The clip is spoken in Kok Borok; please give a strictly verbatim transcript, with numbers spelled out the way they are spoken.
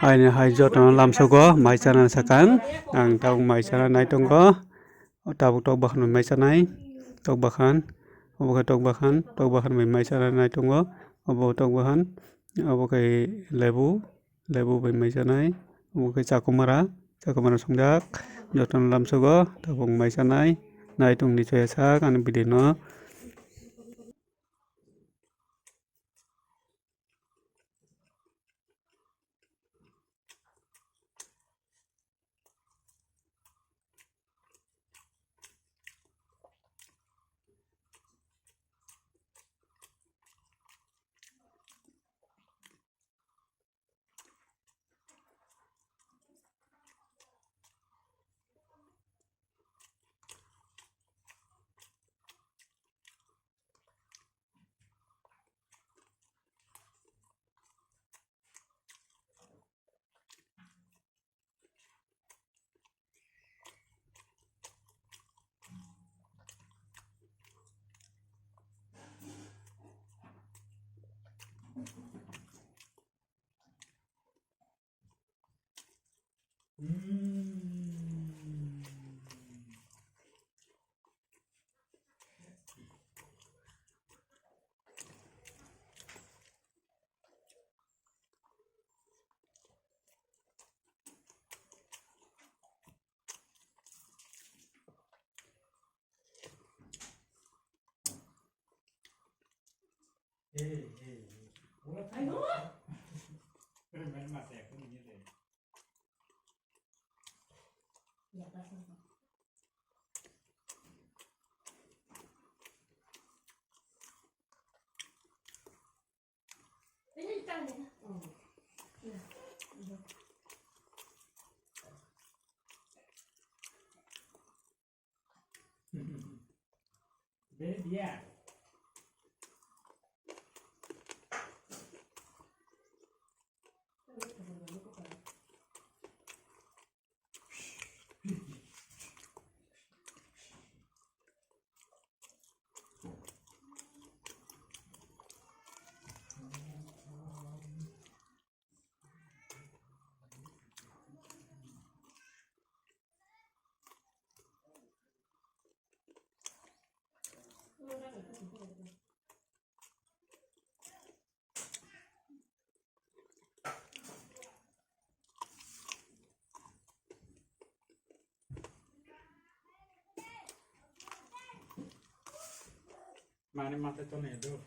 Aini hai jotono lamsogo mai chana sakang, ang tabuk mai chana nai tongo. Tabuk tok bahan bai mai chanai, tok bahan, obo khe tok bahan, tok bahan bai mai chana nai tongo. Obo tok bahan, obo khe lebu, lebu bai mai chanai, obo khe chakumara, chakumara songjak. Jotono lamsogo tabuk mai chanai, nai tongdi choya sak ani video no. Beri dia. Mane mata to ne do.